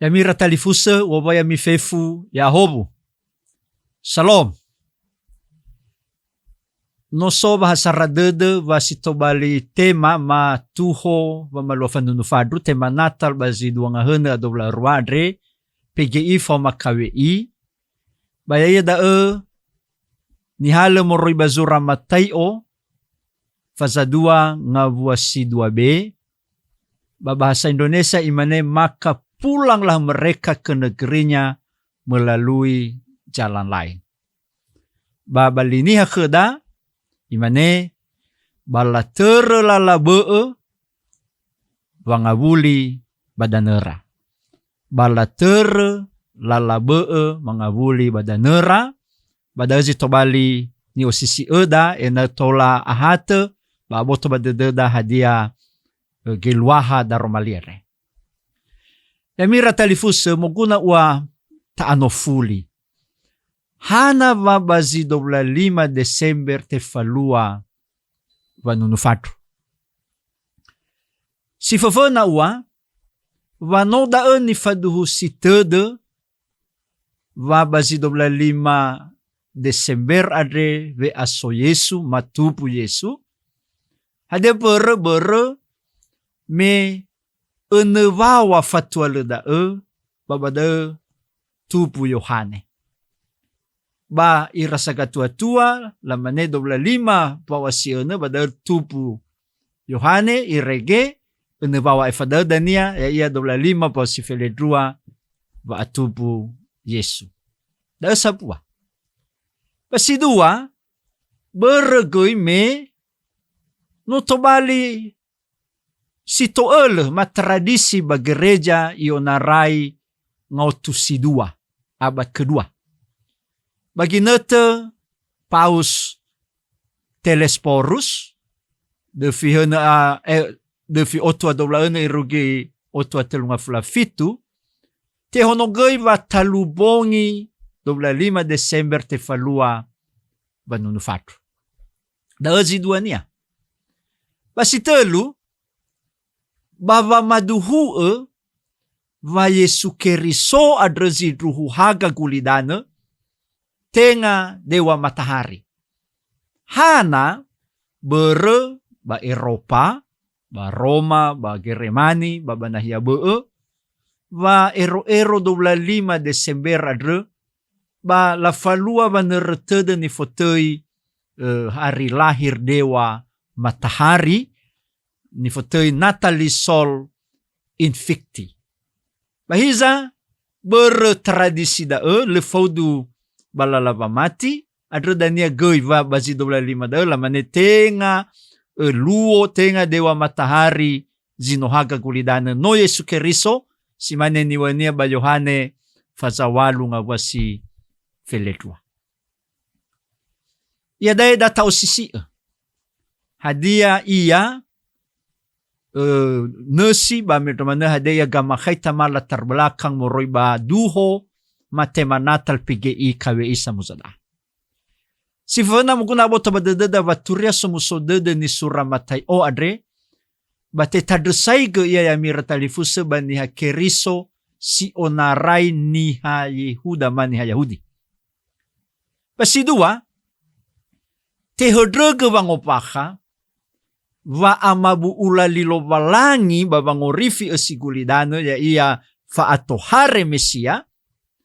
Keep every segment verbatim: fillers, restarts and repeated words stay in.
Ya'ami ira talifusö, u'owai ami fefu ya'ahowu. Salom. No so wahasara dödö wa si tobali tema ma tuho wamalua fanunu fandru, tema Natal ba zi dua ngahönö a dua wulu a rua andre, P G I faoma K W I. Ba ya'ia da'ö nihalö moroi ba zura Matai'o, faza dua ngawua si dua B, ba bahasa Indonesia imane, "Maka pulanglah mereka ke negerinya melalui jalan lain." Ba bali niha khöda, imane, "Ba latörö lala bö'ö wangawuli ba danöra." Ba latörö lala bö'ö wangawuli ba danöra, ba da'ö zi tobali ni'osisi'öda ena'ö tola ahatö ba aboto ba dödöda hadia, ö, geluaha daroma li andre. Ya'ami ira talifusö, moguna ua ta'anofuli. Hana wa ba zi dua wulu a lima Desember tefalua wanunu fandru? Si föföna ua, wa no da'ö nifaduhusi tödö wa ba zi dua wulu a lima Desember andre we'aso Yesu, matubu Yesu. Hadia mbörö? Börö me önö waŵa fatualö da'ö, ba ba da'ö tubu Yohane. Ba ira sagatuatua, lamane dua wulu a lima mbaŵa si önö, ba da'ö tubu Yohane, irege, önö waŵa aefa da'ö dania, ya'ia dua wulu a lima mbaŵa si felendrua wa'atubu Yesu. Da'ö sambua. Ba si dua, börö göi me no tobali si to'ölö ma tradisi ba gereja i'onarai ngaotu si dua, abad kedua. Ba ginötö Paus Telesporus, döfi hönö a, eh, döfi otu a dua wulu a önö irugi otu a tölu ngafulu a fitu, tehonogöi wa talu bongi dua wulu a lima Desember tefalua wanunu fandru. Da'ö zi duania. Ba si tölu, ba wamaduhu'ö wa Yesu Keriso andrö zindruhu haga gulidanö, tenga deŵa matahari. Hana? Börö ba Eropa, ba Roma, ba Geremani, ba, ba nahia bö'ö, wa ero-ero dua wulu a lima Desember andrö, ba lafalua wanörö tödö nifotöi, eh, hari lahir deŵa matahari, nifotöi Natalis Sol Invicti. Ba hiza, börö tradisi da'ö, lö faudu ba lala wamati, andrö dania göi wa ba zi dua wulu a lima da'ö, lamane tenga, eh, luo, tenga deŵa matahari, zi no haga gulidanö, no Yesu Keriso, si mane niŵa'önia ba Yohane faza ŵalu ngawua si felendrua. Iada'e da ta'osisi'ö. Hadia ia, ö, nösi ba me manö hadia ia gamakhai tama latar belakang moroi ba duho ma tema Natal P G I K W I Samösa Da'a. Si föna moguna aboto ba dödöda wa turia somuso dödö nisura Matai'o andre, ba tetandrösaigö ia ya'ami ira talifusö ba niha Keriso si onarai niha Yehuda ma niha Yahudi. Ba si dua, tehöndrögö wangombakha, wa'amabu'ula li Lowalangi ba wangorifi ösi gulidanö, ya'ia fa'atohare Mesia,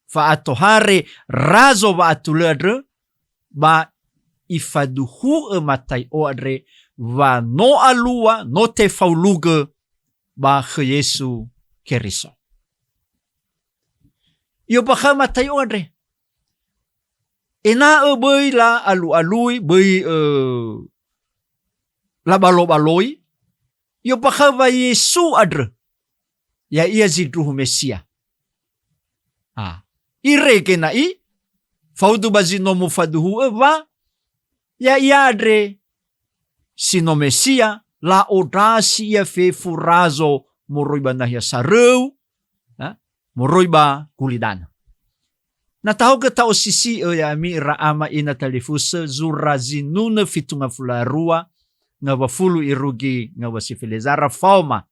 fa'atohare Razo wa'atulö andrö, ba ifaduhu'ö Matai'o andre wa no alua, no tefaulugö ba khö Yesu Keriso. I'ombakha'ö Matai'o andre. Ena'ö böi la'alu'alui, böi, ö, labalobaloi, i'ombakha'ö wa Yesu andrö, ya'ia zindruhu Mesia. Ah, irege na'i, faudu ba zi no mufaduhu'ö wa, ya'ia andre si no Mesia, la'ondrasi ia fefu Razo moroi ba nahia saröu, ha? Moroi ba gulidanö. Na tahogö ta'osisi'ö ya'ami ira ama ina talifusö, zura zinunö fitu ngafulu a rua, ngawua fulu irugi ngawua si felezara faoma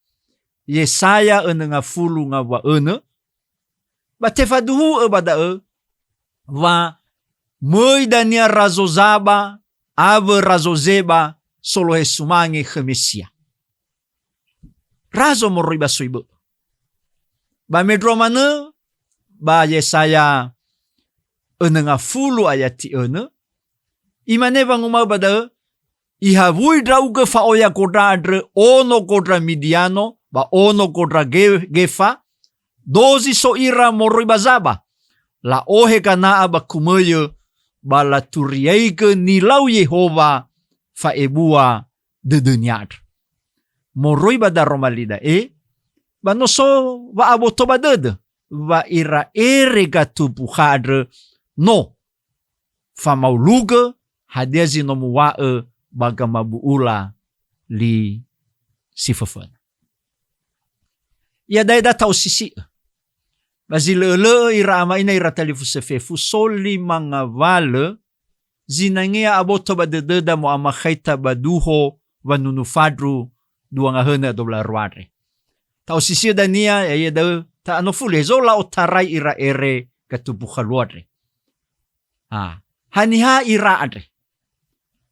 Yesaya önö ngafulu ngawua önö, Ba tefaduhu'ö ba da'ö wa möi dania Razo Zaba awö Razo Zeba solohe sumange khö Mesia. Razo moroi ba soi bö'ö. Ba mendrua manö ba Yesaya önö ngafulu ayati önö, imane wanguma'ö ba da'ö, "Ihawui ndra'ugö fa'oya gondra andrö ono gondra Midiano ba ono gondra Ge-, Gefa, dozi so ira moroi ba Zaba. La'ohe gana'a ba kumöyö, ba laturiaigö nilau Yehowa fa'ebua dödönia andrö." Moroi ba daroma li da'e, ba no so wa'aboto ba dödö, wa ira ere gatumbukha andrö no famaulugö hadia zi no muwa'ö ba gamabu'ula li si föföna. Iada'e da ta'osisi'ö. Ba zi lö'ö-lö'ö ira ama ina ira talifusö fefu, so lima ngawalö zinangea aboto ba dödöda mo'amakhaita ba duho wanunu fandru dua ngahönö dua wulu a rua andre. Ta'osisi'ö dania, ya'ia da'ö ta'anofuli, hezo la'otarai ira ere gatumbukha luo andre. Ah, haniha ira andre?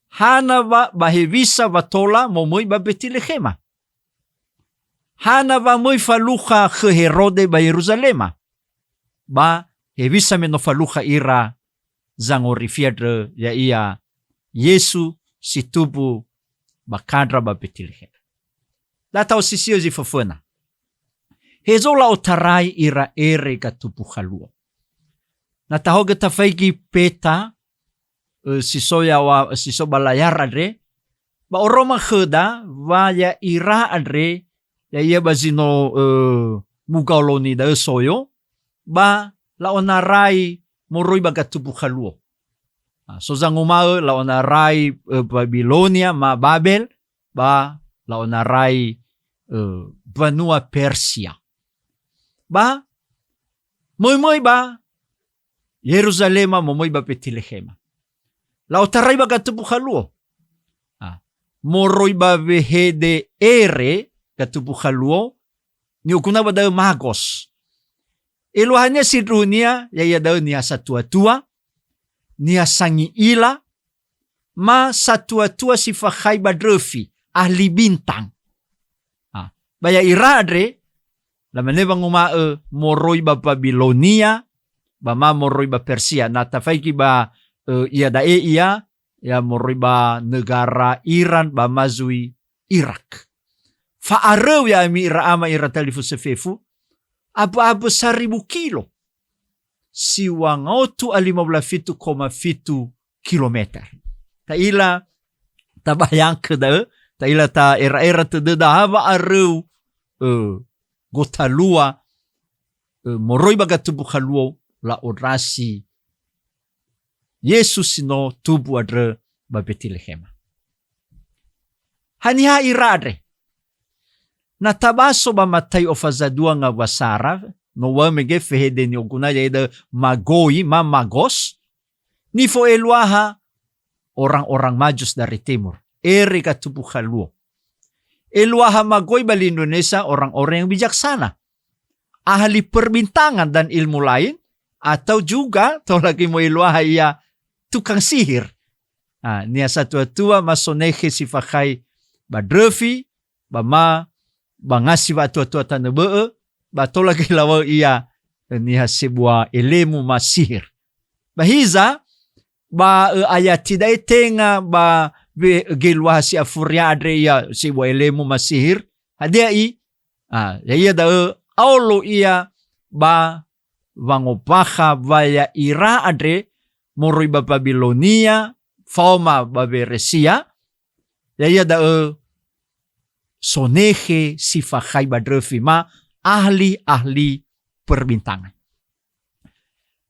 Hana wa ba hewisa wa tola momöi ba Betelekhema? Hana wa möi falukha khö Herode ba Yeruzalema? Ba hewisa me no falukha ira zangorifi andrö, ya'ia Yesu si tumbu ba kandra ba Betelekhema. Da ta'osisi'ö zi föföna. Hezo la'otarai ira ere gatumbukha luo? Na tahaogö tafaigi peta, ö, si so yaŵa-, si so ba layar andre, ba oroma khöda wa ya'ira andre, ya'ia ba zi no, ö, mugaoloni da'ö soyo, ba la'onarai moroi ba gatumbukha luo. Ah, so zanguma'ö la'onarai, ö, Babilonia ma Babel, ba la'onarai, ö, mbanua Persia. Ba möi-möi ba Yeruzalema, momöi ba Betelekhema. La'otarai ba gatumbukha luo. Ah, moroi ba wehede ere gatumbukha luo, ni'oguna ba da'ö Magos. Eluahania sindruhunia, ya'ia da'ö niha satua-tua, niha sangi'ila, ma satua-tua si fakhai ba ndröfi, ahli bintang. Ah, ba ya'ira andre, lamane wanguma'ö moroi ba Babilonia, ba ma moroi ba Persia. Na tafaigi ba, ö, iada'e ia, ya moroi ba negara Iran, ba ma zui Irak. Fa'aröu ya'ami ira ama ira talifusö fefu, abö-abö saribu kilo. Siŵa ngaotu a lima wulu a fitu koma fitu kilometer. Ta'ila tabayangkö da'ö, ta'ila ta'era-era tödöda ha wa'aröu, ö, gotalua, ö, moroi ba gatumbukha luo la'ondrasi Yesu si no tumbu andrö ba Betelekhema. Haniha ira andre? Na tabaso ba Mataio fasera dua ngawua sara, no uŵa'ö mege fehede ni'oguna ya'ia da'ö magoi ma magos, nifo'eluaha orang-orang Majus dari timur, ere gatumbukha luo. Eluaha magoi ba li Indonesia orang-orang yang bijaksana, ahli perbintangan dan ilmu lain, atau juga tola göi mo'eluaha ia tukang sihir. Ah, niha satua-tua ma sonekhe si fakhai ba ndröfi, ba ma, ba ngasi wa'atua-tua tanö bö'ö, ba tola göi laŵa'ö ia, eh, niha sebua elemu ma sihir. Ba hiza, ba, eh, ayati da'e tenga ba we-, geluaha si afuria andre ia sebua elemu ma sihir. Hadia i? Ah, ya'ia da'ö aolo ia ba wangombakha wa ya'ira andre moroi ba Babilonia, faoma ba Weresia, ya'ia da'ö sonekhe si fakhai ba ndröfi ma ahli-ahli perbintangan.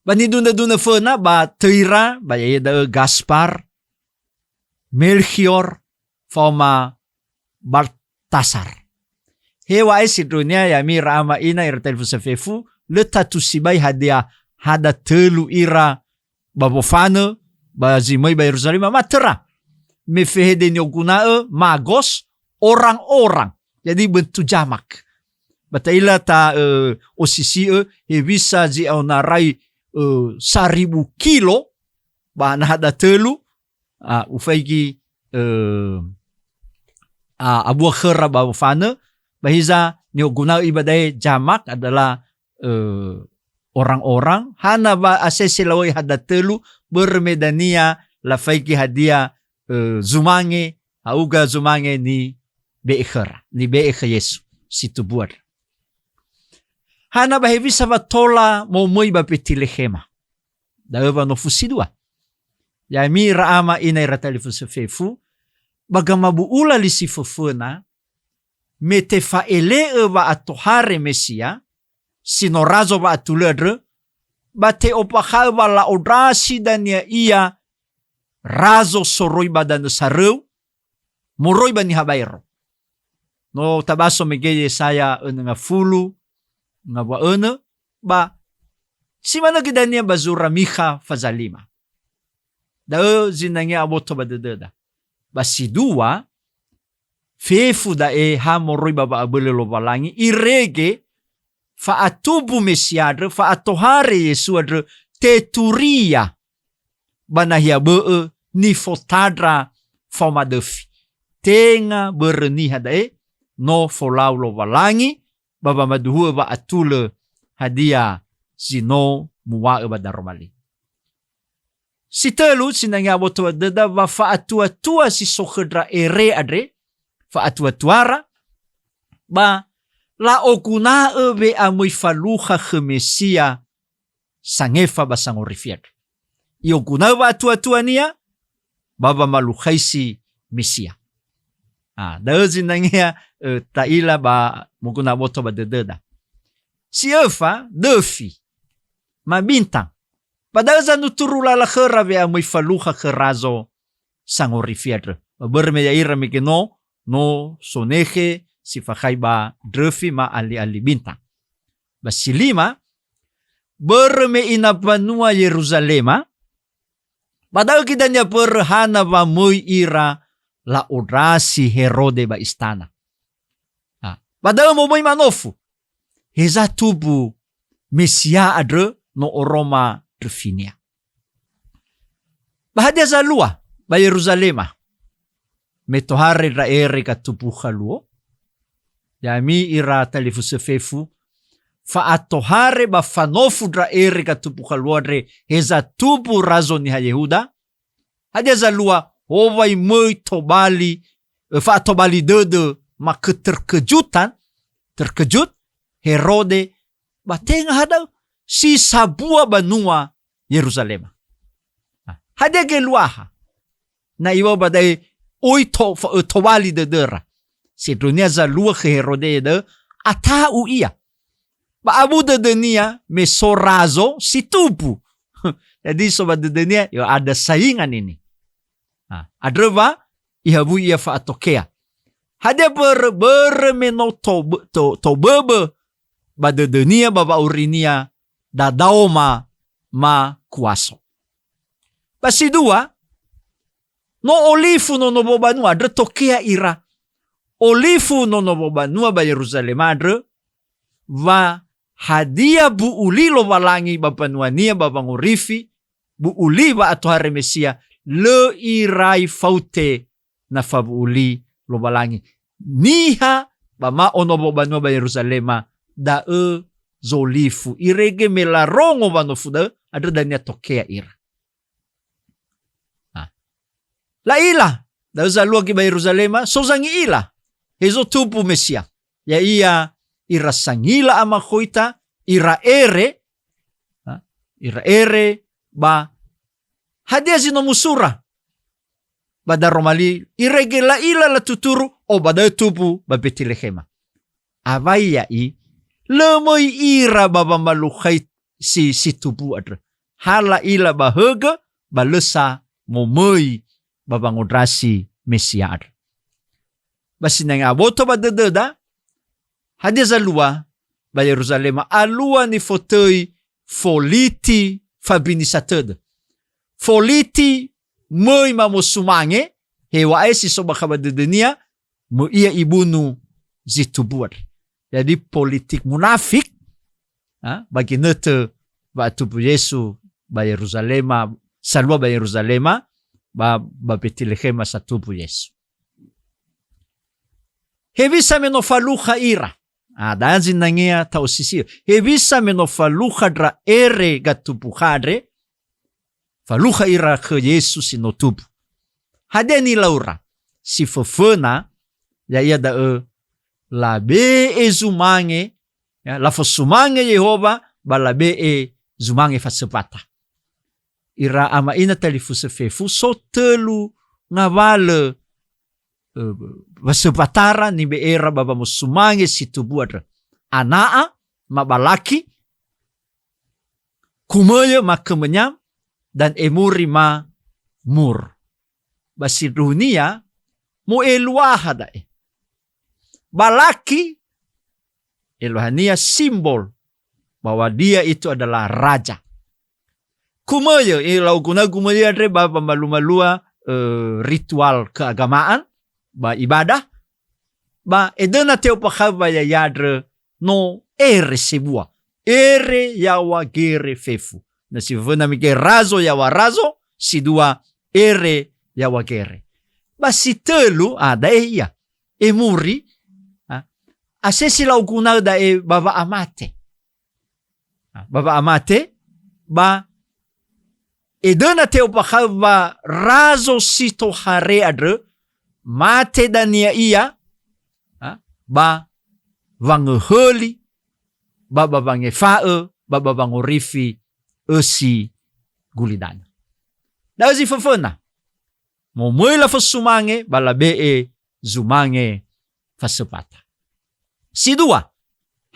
Ba nidunö-dunö föna ba töira, ba ya'ia da'ö Gaspar, Melchior, faoma Baltasar. Heŵa'ae sindruhunia ya'ami ira ama ina ira talifusö fefu, lö tatu sibai hadia hada tölu ira ba wofanö, ba zi möi ba Yeruzalema, ma töra. Me fehede ni'oguna'ö magos, orang-orang. Jadi bentuk jamak. Ba ta'ila ta, eh, osisi'ö, hewisa zi aonarai, eh, saribu kilo, ba na hadia tölu, a, ufaigi, eh, a, abua khöra ba ufanö, ba hiza ni'oguna'ö iba da'e jamak adalah, eh, orang-orang, hana wa asese lawöi hadia tölu, börö me dania lafaigi hadia, eh, zumange, ha'uga zumange nibe'e khöra, nibe'e khö Yesu, si tubu andrö. Hana ba hewisa wa tola momöi ba Betilehema. Da'ö wa nofu si dua. Ya'ami ira ama ina ira talifusö fefu, ba gamabu'ula li si föföna, me tefa'ele'ö wa'atohare Mesia, si no razo wa'atulö andrö, ba te'ombakha'ö wa la'ondrasi dania ia razo soroi ba danö saröu, moroi ba niha baero. No tabaso mege Yesaya önö ngafulu ngawua önö, ba si manö göi dania ba zura Mikha faza lima. Da'ö zinangea aboto ba dödöda. Ba si dua, fefu da'e ha moroi ba wa'abölö Lowalangi, irege fa'atumbu Mesia andrö, fa'atohare Yesu andrö, teturia ba nahia bö'ö nifotandra faoma döfi. Tenga börö niha da'e, no folau Lowalangi, ba wamaduhu'ö wa'atulö hadia zi no muŵa'ö ba daroma li. Si tölu, sinangea aboto ba döda, wa fa'atua-tua si so khö ndra ere andre, fa'atua-tuara, ba la'oguna'ö we'amöi falukha khö Mesia sangefa ba sangorifi andrö. I'oguna'ö wa'atua-tuania, ba wamalukhaisi Mesia. Ah, da'ö zinangea, eh, ta'ila ba moguna aboto ba dödöda. Si öfa, döfi, ma bintang. Ba da'ö zanuturu lala khöra we'amöi falukha khö razo sangorifi andrö. Ba börö me ya'ira mege no, no sonekhe si fakhai ba ndröfi ma ali-ali bintang. Ba si lima, börö me ina mbanua Yeruzalema, ba da'ö göi dania börö hana wa möi ira la'ondrasi Herode ba istana. Ha, ba da'ö momöi manofu. Heza tumbu Mesia andrö no oroma ndröfinia. Ba hadia zalua ba Yeruzalema? Me tohare ndra ere gatumbukha luo. Ya'ami ira talifusö fefu, fa'atohare ba fanofu ndra ere gatumbukha luo andre heza tumbu razo niha Yehuda. Hadia zalua? Owai möi tobali, eh, fa'atobali dödö ma kö-, terkejutan, terkejut Herode, ba tenga ha da'ö si sambua banua Yeruzalema. Nah, hadia geluaha? Na iŵa'ö ba da'e, oi to-, fa-, ö, tobali dödöra. Sindrunia zalua khö Herode da'ö, ata'u ia. Ba abu dödönia me so razo si tumbu. Jadi so ba dödönia, yo ada saingan ini. Nah, andrö wa ihawui ia fa'atokea. Hadia börö? Börö me no to-, to-, toböbö ba dödönia ba wa'aurinia dadaoma ma kuaso. Ba si dua, no olifu nono wobanua andrö tokea ira. Olifu nono wobanua ba Yeruzalema andrö, wa hadia bu'u li Lowalangi ba mbanuania ba wangorifi, bu'u li wa'atohare Mesia, lö irai faute na fawu'u li Lowalangi. Niha ba ma ono wobanua ba Yeruzalema, da'ö zolifu. Irege me larongo wanofu da'ö, andrö dania tokea ira. Nah. La'ila, da'ö zalua göi ba Yeruzalema, so zangi'ila hezo tumbu Mesia. Ya'ia ira sangila amakhoita, ira ere, nah, ira ere ba hadia zi no musura ba daroma li, irege la'ila latuturu, o ba da'ö tumbu ba Betilehema. Awai ya'i, lö möi ira ba wamalukhaisi si tumbu andrö. Ha la'ila ba högö, ba lö sa momöi ba wangondrasi Mesia andrö. Ba sinangea aboto ba dödöda, hadia zalua ba Yeruzalema alua nifotöi foliti fabinisa tödö. Foliti möi mamosumange, heŵa'ae si so bakha ba dödönia, möi ia ibunu zi tumbu andrö. Jadi politik munafik, ha, ba ginötö wa'atubu Yesu ba Yeruzalema, salua ba Yeruzalema, ba, ba Betilehema satubu Yesu. Hewisa me no falukha ira? Ah, da'a zinangea ta'osisi'ö. Hewisa me no falukha ndra ere gatubuha andre? Falukha ira khö Yesu si no tubu. Hadia nilaura? Si föföna, ya'ia da'ö labe'e zumange, ya, lafosumange Yehowa, ba labe'e zumange fasöfata. Ira ama ina talifusö fefu, so tölu ngawalö, eh, wasöfatara nibe'era ba wamosumange si tubu andrö. Ana'a, mabalaki, kumöyö, makömönya, dan emuri, mamur. Ba sindruhunia, mo'eluaha da'e. Balaki, eluahania simbol bahwa dia itu adalah raja. Kumöyö, eh, lau guna kumöyö andre ba, ba malu-malua, eh, ritual keagamaan, ba ibadah, ba edöna te'ombakha'ö wa ya'ia andrö no ere sebua. Ere yaŵa gere fefu. Na si föföna mege razo yaŵa razo, si dua ere yaŵa gere. Ba si tölu, ah, da'e ia. Emuri, ah, asesi lau guna'ö da'e ba wa'amate. Ah, ba wa'amate, ba edöna te'ombakha'ö wa razo si tohare andrö, mate dania ia, ha, ba wangöhöli, ba, ba wangefa'ö, ba, ba wangorifi ösi gulidanö. Da'ö zi föföna. Momöi lafosumange, ba labe'e zumange fasöfata. Si dua,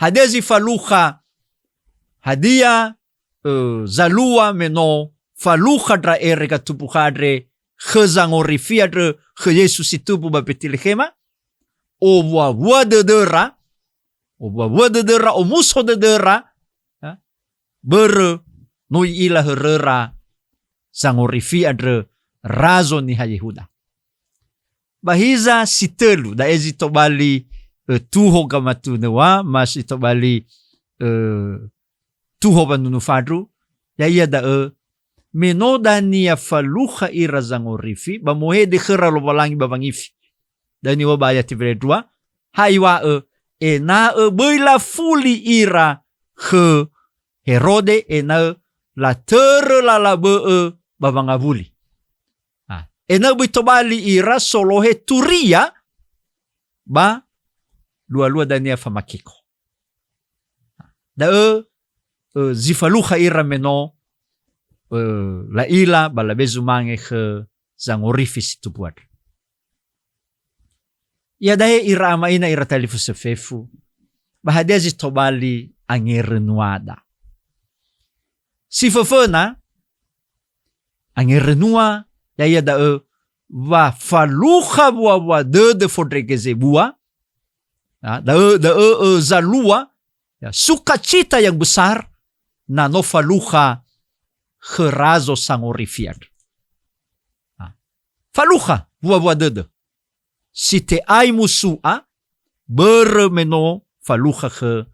hadia zi falukha, hadia, ö, zalua me no falukha ndra ere gatubuha andre khö zangorifi andrö khö Yesu si tubu ba Betilehema? Owuawua dödöra, owuawua dödöra, omuso dödöra, ha? Börö no i'ila höröra zangorifi andrö razo niha Yehuda. Ba hiza si tölu, da'e zi tobali, ö, tuho gamatunöŵa, ma si tobali, ö, tuho wanunu fandru, ya'ia da'ö, me no dania falukha ira zangorifi, ba mohede khöra Lowalangi ba wangifi. Da'ö niŵa'ö ba ayat were ndrua, ha iŵa'ö, ena'ö böi lafuli ira khö Herode, ena'ö latörö lala bö'ö ba wangawuli. Ah, ena'ö böi tobali ira solohe turia ba lualua dania famakiko. Da'ö, ö, zi falukha ira me no, ö, la'ila ba labe zumange khö zangorifi si tubu andrö. Iada'e ira ama ina ira talifusö fefu, ba hadia zi tobali angerönuada? Si föföna, angerönua, ya'ia da'ö wa falukha wuawua dödö fondrege zebua, ya, da'ö, da'ö, ö, zalua, ya, sukacita yang besar, na no falukha khö razo sangorifi andrö. Ha. Falukha wuawua dödö. Si te'ai musu'a, börö me no falukha khö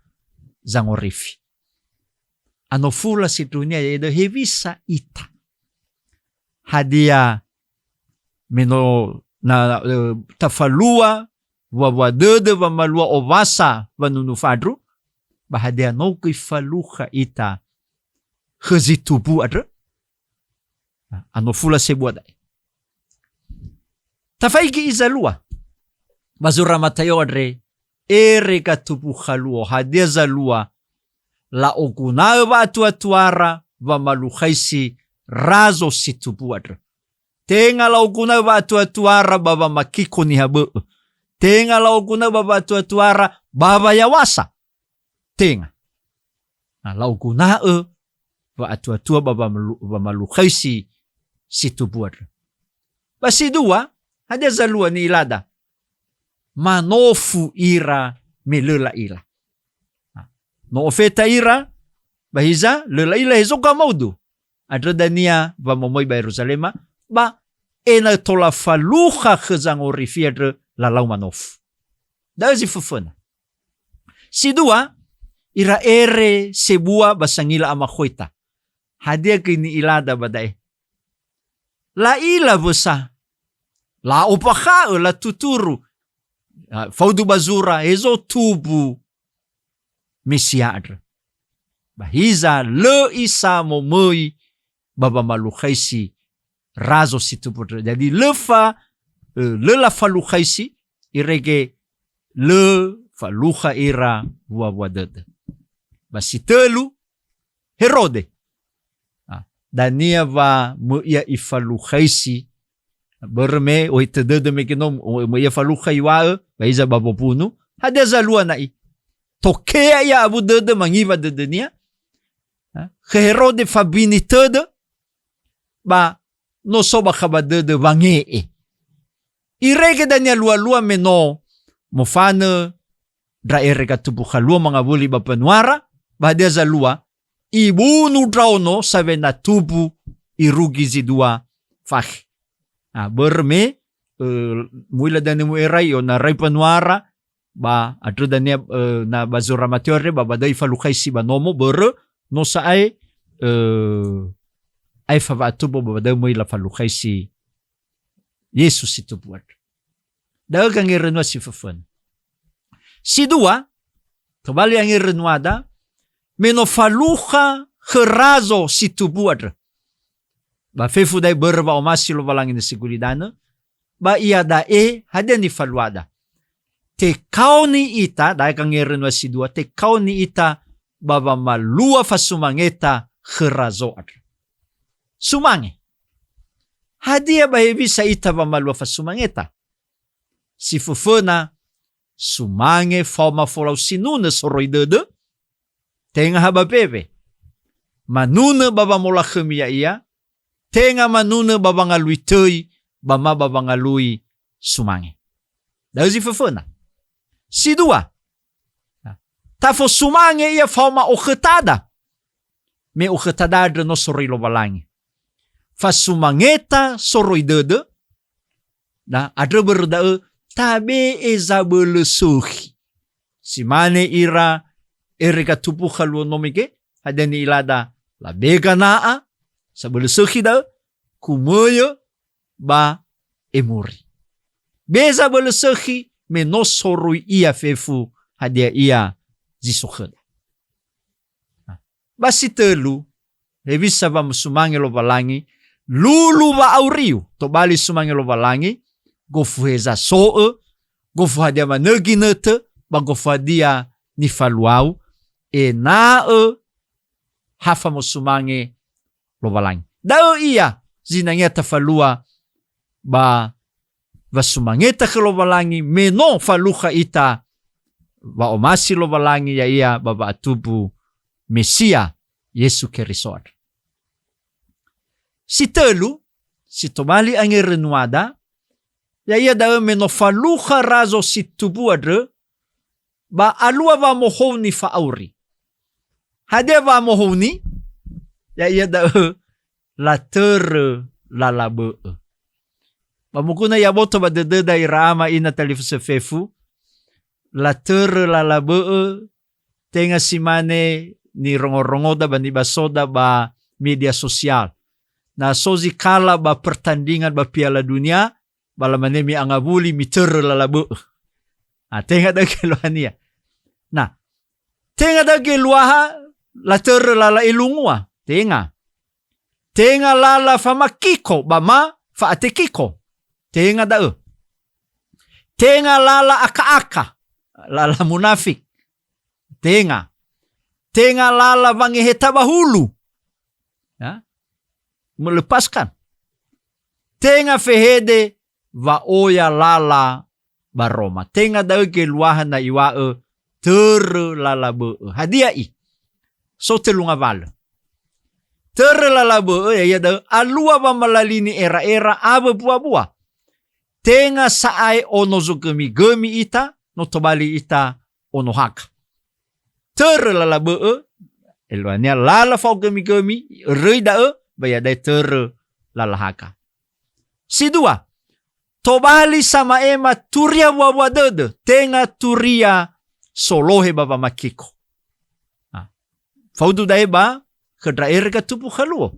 zangorifi. Anofula sindruhunia ya'ia da'ö hewisa ita. Hadia me no na, ö, tafalua wuawua dödö wamalua owasa wanunu fandru, ba hadia no göi falukha ita khö zi tubu andrö? Anofula sebua da'e. Tafaigi i zalua. Ba zura Mataio andre, ere gatubuha luo, hadia zalua, la'oguna'ö wa'atuatuara wamalukhaisi razo si tubu andrö. Tenga la'oguna'ö wa'atuatuara ba wamakiko niha bö'ö. Tenga la'oguna'ö ba wa'atuatuara ba wayawasa. Tenga. Na la'oguna'ö wa'atuatua ba wamalu-, wamalukhaisi si tubu andrö. Ba si dua, hadia zalua ni'ilada? Manofu ira me lö la'ila. Na, no ofeta ira, ba hiza, lö la'ila hezo gamaudu. Andrö dania wamomoi ba Yeruzalema, ba ena'ö tola falukha khö zangorifi andrö lalau manofu. Da'ö zi föföna. Si dua, ira ere sebua ba sangila amakhoita. Hadia göi ni'ilada ba da'e? La'ila wösa. La'ombakha'ö, latuturu. Ah, faudu ba zura, hezo tumbu Mesia andrö. Ba hiza lö isa momöi ba wamalukhaisi razo si tumbu andrö. Jadi lö fa-, eh, lö lafalukhaisi, irege lö falukha ira wua-wua dödö. Ba si tölu, Herode. Ah, dania wa möi ia ifalukhaisi. Börö me ohitö dödö mege no, o-, möi ia falukha iŵa'ö, ba hiza ba wobunu. Hadia zalua na'i? Tokea ia awu dödö, mangiwa dödönia. Ah, khö Herode fabini tödö, ba no so bakha ba dödö wange'e. Irege dania lua-lua me no mofanö ndra ere gatumbu khalua mangawuli ba mbanuara, ba hadia zalua? Ibunu ndraono sawena tumbu irugi zi dua fakhe. Ah, börö me, eh, muila dania mu'erai, ona rai mbanuara, ba andrö dania, eh, na ba zura Mateo andre, ba, ba da'ö ifalukhaisi ba nomo, börö no sa'ae, eh, aefa wa'atumbu ba, ba da'ö möi lafalukhaisi Yesu si tumbu andrö. Da'ö gangerenua si föföna. Si dua, tobali angerenuada, me no falukha khö razo si tumbu andrö. Ba fefu da'e börö wa'omasi Lowalangi nösi gulidanö, ba iada'e hadia nifaluada? Tekaoni ita, da'e gangerenua si dua, tekaoni ita ba wamalua fasumangeta khö razo andrö. Sumange. Hadia ba hewisa ita wamalua fasumangeta? Si föföna, sumange faoma folau sinunö soroi dödö, tenga ha ba mbewe. Manunö ba wamolakhömi ya'ia, tenga manunö ba wangalui töi, ba ma ba wangalui sumange. Da'ö zi föföna. Si dua, tafosumange ia faoma okhötada. Me okhötada andrö no soroi Lowalangi. Fasumangeta soroi dödö, na andrö börö da'ö tabe'e zabölö sökhi. Si mane ira ere gatumbu khalua no mege, hadia ni'ilada? Labe gana'a, sabölö sökhi da'ö, kumöyö ba emuri. Be zabölö sökhi me no soroi ia fefu hadia ia zi so khöda. Ba si tölu, hewisa wa mosumange Lowalangi, lulu wa'auriu, tobali sumange Lowalangi, gofu heza so'ö, gofu hadia manö ginötö, ba gofu hadia nifaluau, ena'ö ha famosumange Lowalangi. Da'ö ia zinangea tafalua ba wasumangeta khö Lowalangi, me no falukha ita wa'omasi Lowalangi, ya'ia ba wa'atumbu Mesia Yesu Keriso andrö. Si tölu, si tobali angerenuada, ya'ia da'ö me no falukha razo si tumbu andrö, ba alua wamohouni fa'auri. Hadia wamohouni? Ya'ia da'ö latörö lala bö'ö. Ba moguna ya'aboto ba dödöda ira ama ina talifusö fefu, latörö lala bö'ö, tenga si mane nirongorongoda ba nibasoda ba media sosial. Na so zi kala ba pertandingan ba Piala Dunia, ba lamane mi'angawuli mitörö lala bö'ö. Ah, tenga da'ö geluahania. Nah, tenga da'ö geluaha latörö lala elungua. Tenga. Tenga lala famakiko ba ma fa'atekiko. Tenga da'ö. Tenga lala aka-aka. Lala munafik. Tenga. Tenga lala wangeheta ba hulu. Ya. Melepaskan. Tenga fehede wa'oya lala ba Roma. Tenga da'ö geluaha na iŵa'ö törö lala bö'ö. Hadia i? So tölu ngawalö. Törö lala bö'ö, ya'ia da'ö alua wamalalini era'era awö buabua. Tenga sa'ae ono zogömigömi ita, no tobali ita ono haga. Törö lala bö'ö, eluahania lala fa'ogömigömi, öröi da'ö, ba iada'e törö lala haga. Si dua, tobali sama'ema turia wua-wua dödö, tenga turia solohe ba wamakiko. Ah, faudu da'e ba khö ndra ere gatupu khaluo.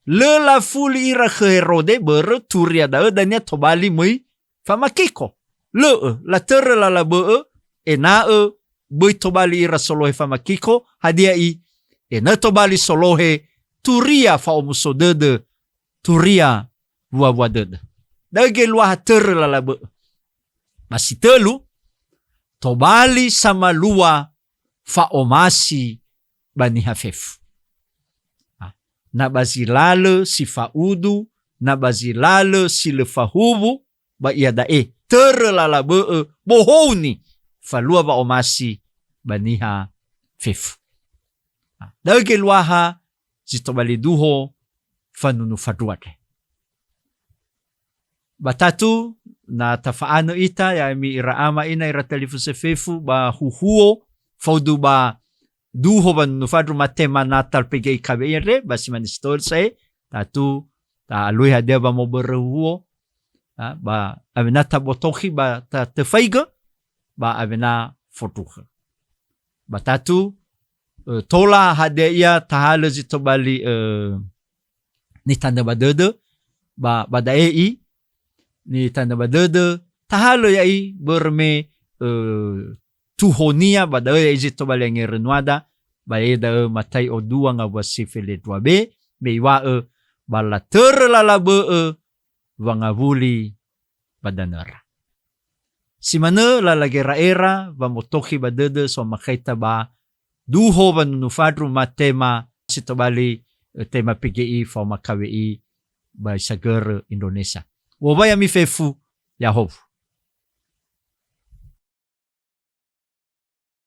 Lö lafuli ira khö Herode börö turia da'ö dania tobali möi famakiko. Lö'ö, latörö lala bö'ö, ena'ö böi tobali ira solohe famakiko, hadia i, ena'ö tobali solohe turia fa'omuso dödö, turia wuawua dödö. Da'ö geluaha törö lala bö'ö. Ba si tölu, tobali samalua fa'omasi ba niha fefu. Ah, na ba zi lalö si fa'udu, na ba zi lalö si lö fahuwu, ba iada'e törö lala bö'ö bohouni falua wa'omasi ba niha fefu. Ah, da'ö geluaha zi tobali duho fanunu fandrua andre. Ba tatu, na tafa'anö ita, ya'ami ira ama ina, ira talifusö fefu, ba huhuo, faudu ba duho wanunu fandru matema Natal P G I K W I andre, ba si mane si tohöl sa'ae, tatu, ta'alui hadia wamobörö huhuo, ha, ba awena tabotokhi ba tatöfaigö, ba awena fondruhö. Ba tatu, eh, tola hadia ia tahalö zi tobali, eh, nitanö ba dödö, ba, ba da'e i, nitanö ba dödö, tahalö ya'i börö me, eh, tuhonia, ba da'ö ya'i zi tobali angerönuada, ba ya'e da'ö Matai'o dua ngawua si felendrua be, me iŵa'ö, ba latörö lala bö'ö wangawuli ba danöra. Si manö lala gera'era wamotokhi ba dödö somakhaita ba duho wanunu fandru matema si tobali, eh, tema P G I faoma K W I ba isagörö Indonesia. U'owai ami fefu, ya'ahowu.